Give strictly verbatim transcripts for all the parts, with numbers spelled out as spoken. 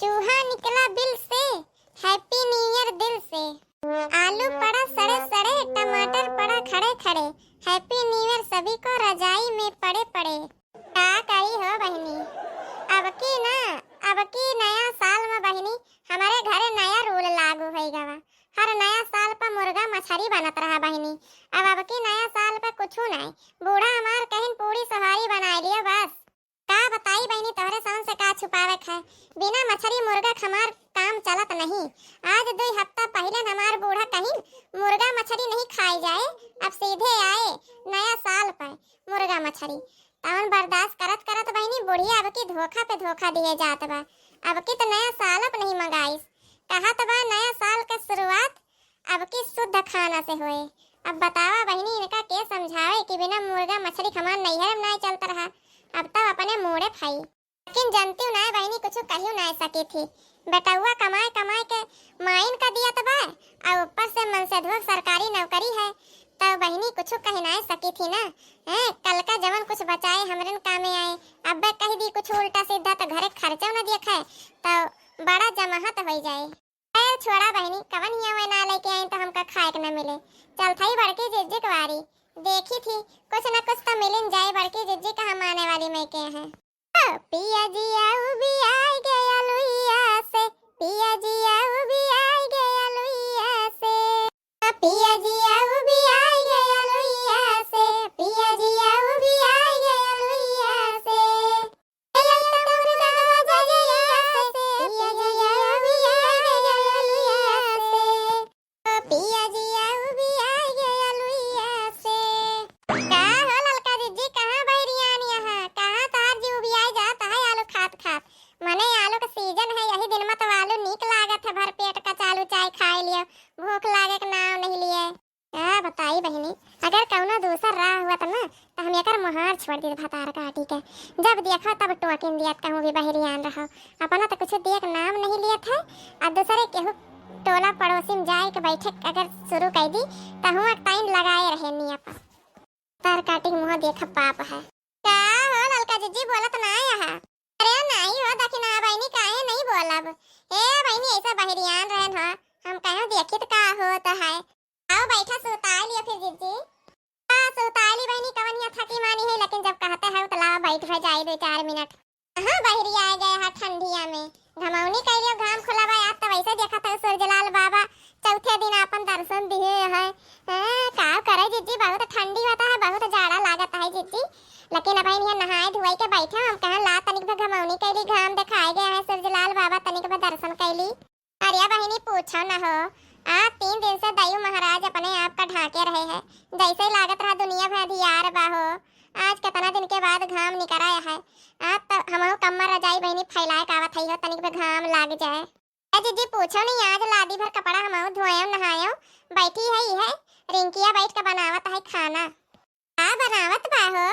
चूहा निकला बिल से, Happy New Year दिल से। आलू पड़ा सड़े सड़े, टमाटर पड़ा खड़े खड़े, Happy New Year सभी को रजाई में पड़े पड़े। का करी हो बहिनी, अब की ना, अब की नया साल में बहिनी, हमरे घरे नया rule लागू होइ गवा। हर नया साल पर मुर्गा मछरी बनत रहा बहिनी। अब, अब की नया साल पर कुछू नाई। बूढ़ा हमार कहिन पूड़ी सोहारी बनाए लियो बस। का बताई बहिनी, तोहरे समन से का छुपावे के है, बिना मछरी मुर्गा के हमार काम चलत नहीं। आज दुई हफ्ता पहिले हमार बूढ़ा कहिन मुर्गा मछरी नहीं खाए जाए, अब सीधे आए नया साल पर मुर्गा मछरी। तवन बर्दाश्त करत करत बहिनी बुढ़िया अब की धोखा पे धोखा दिए जात बा। अब की तो नया साल अब नहीं मंगाइस, कहत बा नया साल के शुरुआत अब की शुद्ध खाना से होए। अब बतावा बहिनी, इनका के समझावे कि बिना मुर्गा मछरी के हमार नैहर में नाय चलत रहा, अब तब अपने मूड़े खाई। लेकिन जनतिउ नाय बहिनी, कुछ कहियो नाय सकी थी। बेटउआ कमाए कमाए के माइन का दियत बा, और ऊपर से मनसेधुआ के सरकारी नौकरी है, तब बहिनी कुछ कह नाय सकी थी ना। हैं, कल का जवन कुछ बचाए हमरन कामे आए, अब्बे कह दी कुछ उल्टा सीधा तो घरे खर्चो न देखे, तो बड़ा जमाहत हो जाए। खैर छोड़ा बहिनी, कवन हिया वै ना लेके आई तो हमका खाए के न मिले। चलत हई बड़की जिज्जी के वारी, देखी थी कुछ न कुछ तो मिलिन जाए। बड़की जिज्जी कहाँ माने वाली मैं के हैं। ओ पिया जिया उबियाई गया लुइया से, पिया जिया उबियाई गया लुइया से। ओ पिया जिया उबियाई गया लुइया से, पिया जिया उबियाई गया लुइया से। का हो ललका जिज्जी, कहाँ बहिरियान यहाँ? कहाँ तोहार जी उबियाई जात है आलू खात खात? मने आलू का सीजन है, यही दिन में तो आलू नीक लागत है, भर पेट कचालू चाय खाए लियो, भूख लागे के नाम नहीं लिए। का बताई बहिनी, अगर कउनो दूसर राह हुअत ना, त हम एकर मोहार छोड़ दीत भतार काटी के। जब देखा तब टोकिन दियत कहूँ भी बहिरियान रहो। अपना त कुछ दिए के नाम नहीं लियत है, आ दूसरे केहू टोला पड़ोसी में जाए के बैठे अगर शुरू कर दी, त हुआं टाइम लगाए रहे नी अपन। भतार काटी के मुँह देख पाप है। का हो ललका जिज्जी, बोलत ना आया है? अरे नहीं हो दखिना बहिनी, काहे नहीं बोलब? ए बहिनी, ऐसा बहिरियान रहन हो, हम कहो देखित का होत है। आओ बैठा, सुताई लियो फिर जिज्जी। हाँ, सुताई ली बहिनी, कवन हिया थकी मानी है, लेकिन जब कहते हैं तो लाओ बैठ हो जाए दो चार मिनट। हाँ, बहिरियाए गए हा ठंडिया में, घमौनी कइलियो, घाम खुला बा। आज तो वैसे देखत है सूरजलाल बाबा चौथे दिन आपन दर्शन दिए है। हाँ, का करे जिज्जी, बहुत ठंडी होता है, बहुत जाड़ा लागत है जिज्जी। लेकिन अब यहाँ नहाए धोए के बैठे, हम कहा ला तनिक भर घमौनी कइली, घाम देखाए गए है सूरजलाल बाबा, तनिक भर दर्शन कइली। अरे बहिनी, पूछो न हो, आज तीन दिन से दयू महाराज अपने आप का ढांके रहे हैं, जैसे ही लागत रहा दुनिया भर अधियार बा हो। आज कितना दिन के बाद घाम निकर आया है। आज तो हमहू कम्मर रजाई बहिनी फैलाए के आवत हई हो, तनिक भर घाम लाग जाए। ए जिज्जी, पूछो नहीं, आज लादी भर कपड़ा हमहू धोएम नहाएम, बैठी है, है रिंकिया बैठ के बनावत है खाना। का बनावत बा हो?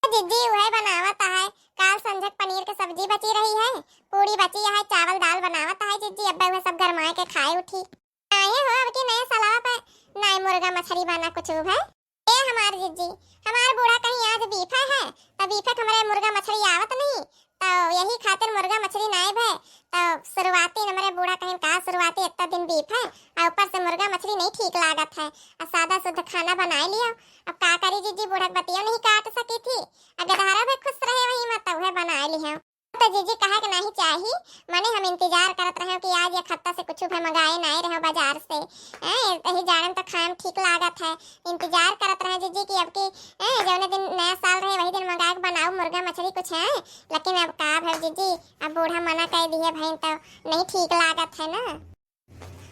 जिज्जी उहे बनावत है, काल संझक पनीर के सब्जी बची रही है, पूड़ी बची है, चावल दाल बनावत है जिज्जी, अब्बे उहे सब गरमाए के खाए उठी। नाहीं हो, अब की नए सलाह पे नाई मुर्गा मछरी बना कुछ है। ए हमार जिज्जी, हमार बूढ़ा कहीं आज बीफे है, त बीफे के हमरे मुर्गा मछरी आवत नहीं, तो यही खातिर मुर्गा मछरी नाई भे, तो शुरुआती हमरे बूढ़ा कहीं का शुरुआती इतना दिन बीफे, और ऊपर से मुर्गा मछरी नहीं ठीक लागत है, और सादा शुद्ध खाना बनाए लियो। अब का करी जिज्जी, बूढ़ा के बतियो नहीं काट सकी थी, अब गदहरा भी खुश रहे वही में, तो उहे बनाए लियो। तो जिज्जी कहे के नहीं चाही, मने हम इंतजार करत रहे कि आज एक हफ्ता से कुछ भी मंगाए नाई रहे बाजार से। हैं, यही जाड़न तो खाए में ठीक लागत है। इंतजार करत रहे जिज्जी कि अब की, हैं, जौने दिन नया साल रहे वही दिन मंगा के बनाओ मुर्गा मछली कुछ है, लेकिन अब का भर जिज्जी, अब बूढ़ा मना कर दिए भाई तो नहीं ठीक लागत है ना।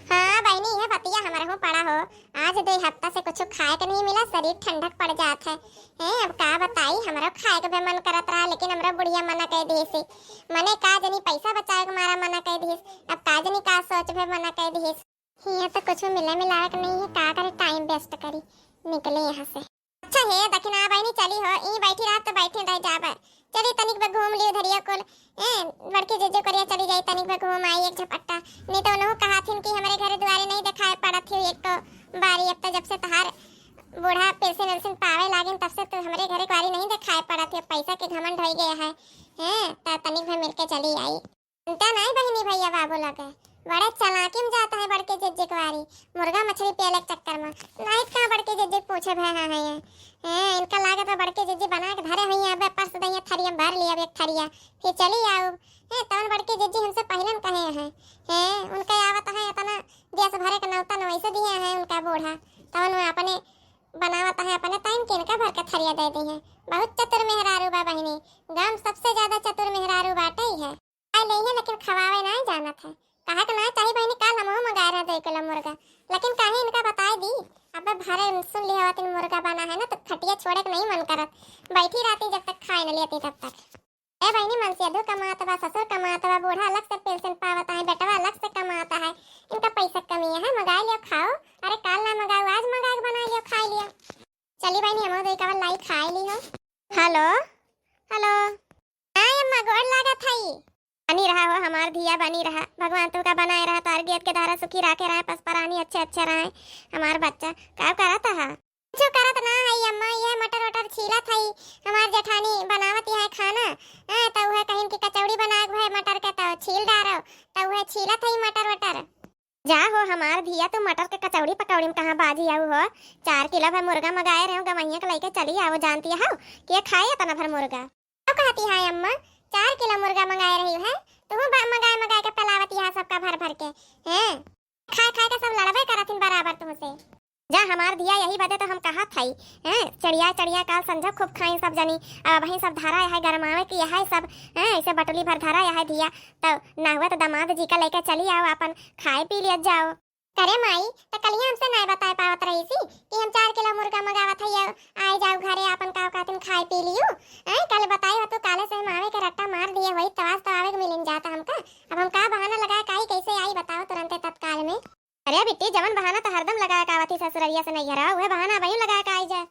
हाँ बहिनी, यह बतिया हमरहू पड़ा हो। आज दो हफ्ता से कुछ खाए के नहीं मिला, शरीर ठंडक पड़ जात है। हैं, अब का बताई, हमरो खाए के भी मन करत रहा, लेकिन हमरो बुढ़िया मना कह दिहिस। मने का जनी पैसा बचाए के मारा मना कह दिहिस, अब का जनी का सोच भी मना कह दिहिस। हियाँ तो कुछ मिले मिलावे के नहीं है, का करे, टाइम वेस्ट करी, निकले यहाँ से। अच्छा हे दखिना बहिनी, चली हो, ई बैठी रहब तो बैठे रह जाब। चली तनिक बे घूम लियो धरिया कुल। ए, बड़की जीजू करिया चली जाई, तनिक बे घूम आई एक झपट्टा। नहीं तो उनहु कहाथिन कि हमरे घरे दुआरे नहीं देखाए पड़त ही एक तो बारी। अब तो जब से तहार बूढ़ा पेंशन वेंशन पावे लागिन तब से तो हमरे घरे दुआरे नहीं देखाए पड़त ही। पैसा के घमंड होई गया है। हैं, त तनिक बे मिलके चली आई। इनका नाहीं बहिनी भइया बाबू लगे, बड़े चालाकी में जात है बड़के जिज्जी के वारी, मुर्गा मछरी पियले के चक्कर में। नाहीं त कहाँ बड़के जिज्जी के पूछे भय है, है ये। हैं, इनका लागत बा बड़के जिज्जी बना के धरे हुई हैं, अबे परस दइया थरिया में भर लिया, अब एक थरिया, फिर चली आउब। हैं, तवन बड़के जिज्जी हमसे पहिलन कहे हैं। हैं, उनके आवत है इतना गैस भरे के नौता न वैसे दिए हैं उनका बूढ़ा, तवन वो अपने बनावत है, अपने ताइन के इनका भर के थरिया दे दी है। बहुत चतुर मेहरारू बा बहिनी, गाँव में सबसे ज्यादा चतुर मेहरारू बाटे ही है। खाए लेइहे, लेकिन खवावे नाहीं जानत है। कहा के नाहीं चाही बहिनी, काल हमहू मंगाए रहे दो किलो मुर्गा, लेकिन काहे इनका बताए दी। अब भरे सुन लिया होतिन मुर्गा बना है ना, तो खटिया छोड़े के नाहीं मन करत, बैठी रहती जब तक खाए न लेती तब तक। ए बहिनी, मनसेधू कमात बा, ससुर कमात बा, बूढ़ा अलग से पेंशन पावत है, बेटवा अलग से कमात है, इनका पैसा कमी है, मंगाए लियो खाओ। अरे काल ना मंगाओ, आज मंगा के बनाए लियो, खाए लियो। चली बहिनी, हमहू दो कवर लाई खाए लियो। हेलो, हेलो। हाँ अम्मा, गोड़ लागत हई। बनी रहा हो हमार धिया, बनी रहा। भगवान तुहका बनाए रहा, तोहर गेद के धारा सुखी राखे रहे, पस परानी अच्छे अच्छे रहे। हमार बच्चा का करत हा? कुछ करत ना हई अम्मा, ये मटर वटर छीलत हई। हमार जेठानी बनावत है खाना, हाँ, तो वह कहिन कि कचौड़ी बनाए है मटर के, तो छील डारो, तो वह छीलत हई मटर वटर। जा हो हमार धिया, तू मटर के कचौड़ी पकौड़ी में कहाँ बाझी आऊ हो? चार किलो भर मुर्गा मंगाए रहे हो, गवैया के लइके चली आओ, जानती हो के खाए इतना भर मुर्गा? अब कहती है अम्मा, चार किलो मुर्गा मंगाए रही है, तू मंगाए मंगाए के पिलावत यहाँ सबका भर भर के, हैं? खाए खाए के सब लड़बे करत हिन बराबर तुमसे। जा हमार धिया, यही बदे तो हम कहत हई, हैं? चढ़िया चढ़िया काल संझा खूब खाई सब जनी, अब अबहीं सब धरा है गरमावे की, यही सब, हैं? ऐसे बटुली भर धरा है धिया, तो ना हुआ तो दामाद जी का लइके चली आओ, अपन खाए पी लिया जाओ। करे माई, त कलिया हमसे नाय बताए पावत रही सी कि हम चार किलो मुर्गा मंगावत हई, आए जाओ घरे, आपन का कहतिन खाए पी लियो। हैं, कल बताई हो तू, काले से हम आवे के रट्टा मार दिए होई, तवास तो आवे के मिलिन जाता हमका। अब हम का बहाना लगाए काई, कैसे आई बताओ तुरंते तत्काल में। अरे बिट्टी, जवन बहाना तो हरदम लगाए का आवत ही ससुररिया से नैहरा, उहे बहाना अबहियो लगाए का आई जाए।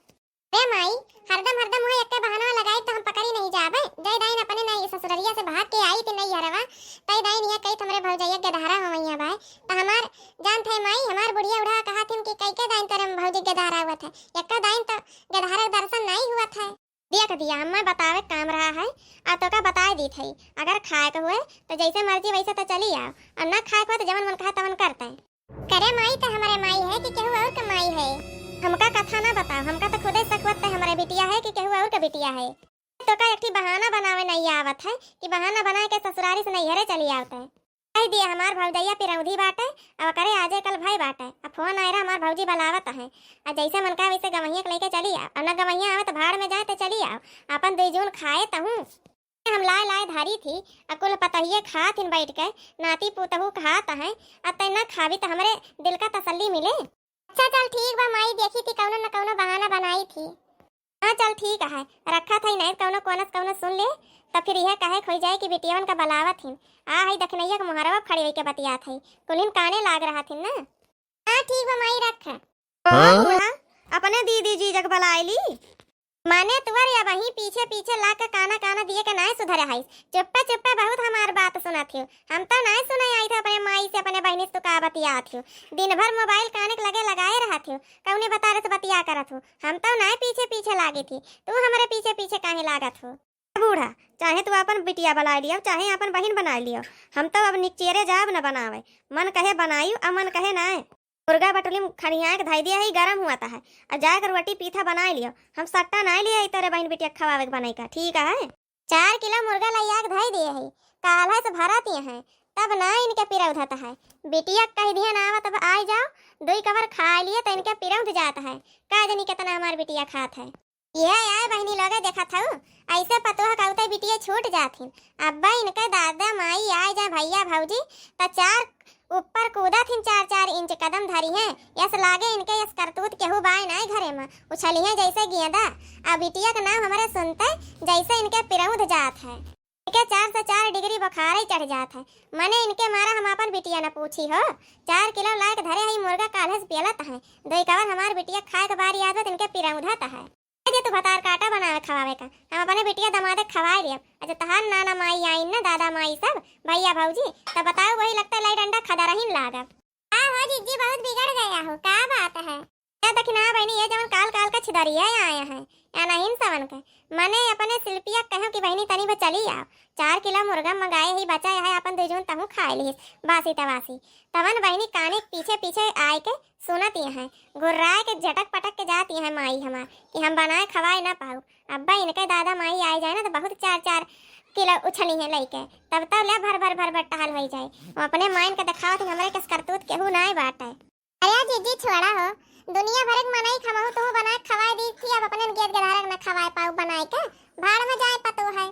ए माई, हरदम हरदम हुए एक्के बहाना लगाई त हम पकड़ी नहीं जाबे। जय दाइन अपने नहीं ससुररिया से भाग के आई थी नहीं हरवा, तय दाइन यह कही हमरे भौजैया के धारा हो मैया बाय। त हमार जानत है माई, हमार बुढ़िया उड़ा कहा थी कि कई के दाइन तेरे भौजी के धारा हुआ था, एक्का दाइन तो गधारा के दर्शन नहीं हुआ था। दिया के दिया, हमें बतावे काम रहा है, आ तो का बताए दी थई। अगर खाए के हुए तो जैसे मर्जी वैसे तो चली आओ, और ना खाए के हुए तो जवन मन कहा तवन करते। करे माई त हमरे माई है कि केहू और के माई है? हमका कथा ना बताओ, हमका त खुदे शक होत है हमरे बिटिया है कि केहू और के बिटिया है। तो का एक ठी बहाना बनावे नहीं आवत है कि बहाना बनाए के ससुरारी से नैहरे चली आवत है। कह दिए हमार भौजैया पिरौधी बाटे, अब करे आजे कल भाई बाटे। अब फोन आए रहा हमार भौजी बलावत है, आ जैसे मन का वैसे गवैया के लेके चली आओ, और ना गवैया आवे तो भाड़ में जाए तो चली आओ, अपन दुई जून खाए तहूँ। हम लाए लाए धारी थी, आ कुल पतहिए खात हिन बैठ के, नाती पुतहू खात हैं, आ तै ना खाबी त हमरे दिल का तसल्ली मिले। अच्छा चल ठीक बा माई, देखी थी कौनो न कौनो बहाना बनाई थी। हाँ चल ठीक है, रखा थई नहीं कौनो कोनस कौनो सुन ले, तब फिर यह कहे खोई जाए कि बिटियवन का बलावत हिन। आ हई दखनैया के मोहरवा खड़ी होई के बतियात हई, कुलिन काने लाग रहा थिन ना। हाँ ठीक बा माई, रख। हाँ? बूढ़ा, अपने दीदी जीजा के बलाए ली। माने तुअर या वहीं पीछे पीछे लाग के काना काना दिए के नाय सुधरे हईस। चुप्पे चुप्पे बहुत हमार बात सुनत हियो। हम तो नाय सुने आई थे अपने माई से, अपने बहिनी से तू का बतियात हियो। दिन भर मोबाइल काने के लगे लगाए रहत हियो। कौने बतारे से बतिया करत हो। हम तो नाय पीछे पीछे लागी थी। तू हमरे पीछे पीछे काहे लागत हो? बूढ़ा, चाहे तू आपन बिटिया बनाए लियो, चाहे आपन बहिन बनाए लियो, हम तो अब निकचेरे जाब न बनावे। मन कहे बनायु, आ मन कहे नाय। मुर्गा बटुली में खड़ियाए के धई दिया है, गरम हुआ ता है। आ जाए के रोटी पीठा बनाए लियो, हम सट्टा नाय लिए है तोरे बहिन बिटिया के खवावे के बनाई का, ठीक है? चार किलो मुर्गा लइया के धई दिए है, काल्हे से भरत ये हैं, तब ना इनके पिरौधत है। बिटिया के कह दिया ना आवत, अब आए जाओ, दुई कवर खाए लिए तो इनके पिरौध जात है। का जनी कितना हमार बिटिया खात है। यह आए बहिनी लोगे देखत हऊ, ऐसे पतोह कउते बिटिया छूट जात हिन। अब्बा इनके दादा माई आए जा भैया भौजी, त चार ऊपर कूदत हिन, चार चार इंच कदम धरी हैं। यस लागे इनके यस करतूत केहू बाय नाय घरे में, उछली हैं जैसे गेंदा। आ बिटिया के नाम हमरे सुनते जैसे इनके पिरौध जात है। इनके चार से चार डिग्री बुखार ही चढ़ जात है। मने इनके मारा हम आपन बिटिया न पूछी हो। चार किलो लायक धरे हई मुर्गा काल्हे से पियलत है। दोई कवर हमार बिटिया खाए के बारी आदत इनके पिरौधत है। जे तू भतार काटा बनावे खवावे का, हम अपने बिटिया दमादे खवाए लियब। अच्छा तहार नाना माई आइन ना, दादा माई सब, भैया भौजी, तब बताओ वही लगता लाई डंडा खदा रहीन लागब। का हो जिज्जी, बहुत बिगड़ गया हो, का बात है? ए दखिना बहिनी, ये जवन काल काल का छिदरिया आए हैं, या नहीं सवन के, मने अपने शिल्पिया कहो कि बहिनी तनी बा चली आओ, चार किलो मुर्गा मंगाए ही बचा है, अपन दुइ जून तहूँ खाए लिहिस, बासी तवासी। तवन बहिनी काने के पीछे पीछे आए के सुनत ही हैं, गुर्राए के झटक पटक के जात ही हैं माई हमार कि हम बनाए खवाए ना पाऊ। अब्बा इनके दादा माई आए जाए ना तो बहुत चार चार किलो उछनी है लइके, तब तब ले भर भर भर भर टहल होई जाए। वो अपने माइन के देखावत ही हमरे कस करतूत केहू नाय बाटे। अरे जिज्जी छोड़ा हो, दुनिया भर के मनई खमहू तुहू बनाए खवाए दी थी, अब अपने गेद गधारक न खवाए पाऊ बनाए के, भाड़ में जाए पतोह है।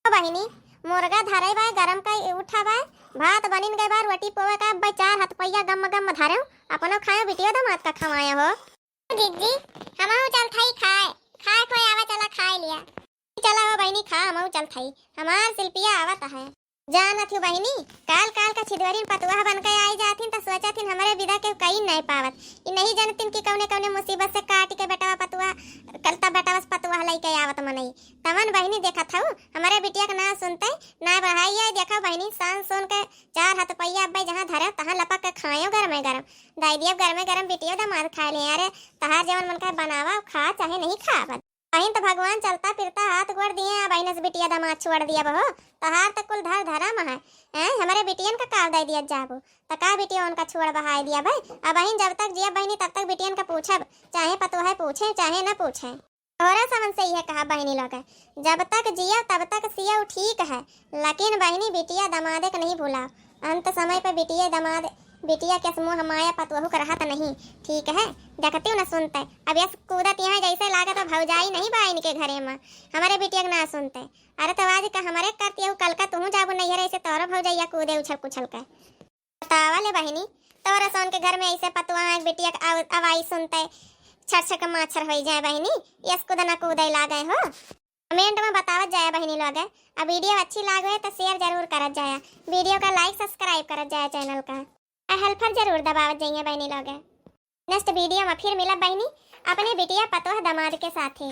ओ बहिनी, मुर्गा धरे बाय, गरम का उठा बाय, भात बनिन गए बाय, रोटी पोवे का, अब चार हाथ पैया गम गम धरे, अपनो खाए, बिटियो दामाद का खवाए हो। जिज्जी, हमहू चल थई खाए, खाए कोई आवा चला खाए लिया। चला हो बहिनी, खा, हमहू चल थई, हमार शिल्पिया आवत है। जानत हूँ बहिनी, काल काल का छिदवरिन पतुआ बन के आई जाथिन त सोचथिन हमरे विदा के कई नहीं पावत। ई नहीं जानतिन कि कौने कौने मुसीबत से काट के बेटवा पतुआ, कलता बेटवा से पतुआ लइके आवत मनई। तवन बहिनी देखत हऊ, हमरे बिटिया के ना सुनते, ना बढ़ाई। ये देखो बहिनी, सान सुन के चार हाथ पैया अब्बे जहाँ धरे तहाँ लपक के खायो गरमे गरम। दाई दियब गरमे गरम बिटियो दामाद खाए लिए। अरे तहार जवन मन का बनावा खा, चाहे नहीं खा। बहिन त भगवान चलता फिरता हाथ गोड़ दिए, अब बहिन से बिटिया दामाद छोड़ दिया बहो। तहार त कुल धर धरम है। हैं, हमरे बिटियन का काल दे दिया जाबो, त का बिटिया उनका छोड़ बहाए दिया भाई? अब बहिन जब तक जिया बहिनी तब तक बिटियन का पूछब, चाहे पतोह पूछे चाहे न पूछे। तोहरा समन से यह कहा बहिनी लोग, जब तक जिया तब तक सिया ठीक है, लेकिन बहिनी बिटिया दामादे के नहीं भूला। अंत समय पे बिटिया दामाद, बिटिया के मुँह माया पतोहू के रहत नहीं, ठीक है? देखती हूँ न सुनते, अब यस कूदत यहाँ जैसे लागत है भौजाई नहीं बा इनके घरे में, हमरे बिटिया के ना सुनते। अरे तो आज का हमरे करती हूँ, कल का तुहूँ जाबू नैहर, ऐसे तोरो भौजैया कूदे उछल कुछल के। बतावा ले बहिनी, तोरा सोन के घर में ऐसे पतुआ बिटिया के आव-, आवाज सुनते छर छर के माछर होई जाए बहिनी, यस कूद ना कूदे लागे हो। Comment में बतावत जाए बहिनी लोग, अब video अच्छी लागे तो share जरूर करत जाए, video का like subscribe करत जाए channel का, आ helper जरूर दबावत जाइए बहिनी लोग। Next video में फिर मिलब बहिनी अपने बिटिया पतोह दामाद के साथे।